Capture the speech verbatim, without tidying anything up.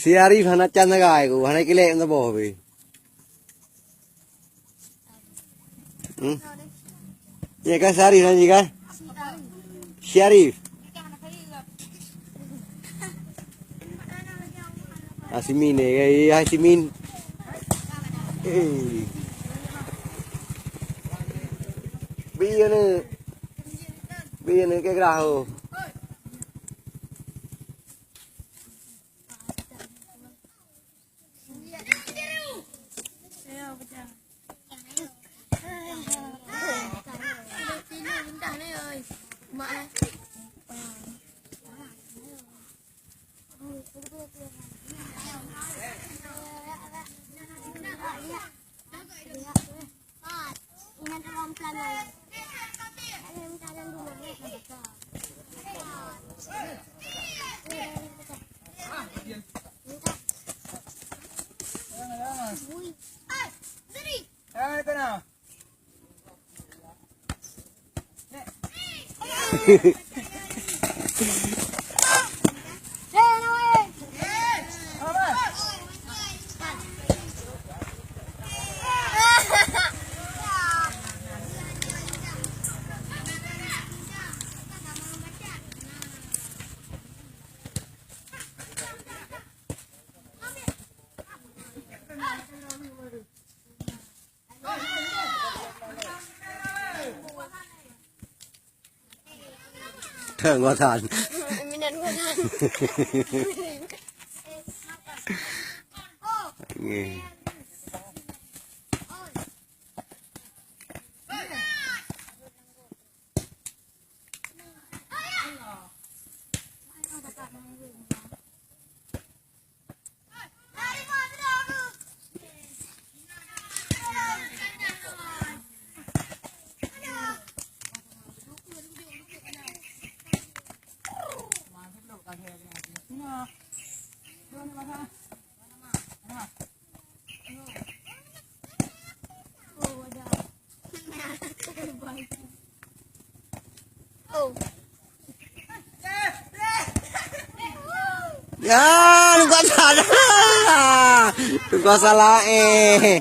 Si Arif hana can sagai ku, hana kilek meusaboh pi. Hmm? Ya kan si Arif nyan kan? Si Arif. Ah, si Min eh, eh, hai si Min. Eh. Bi ni. Bi ni ke gerah tu. Ngua tan. Minat ngua tan. Nggih. Ya, luka salah. Luka salah eh.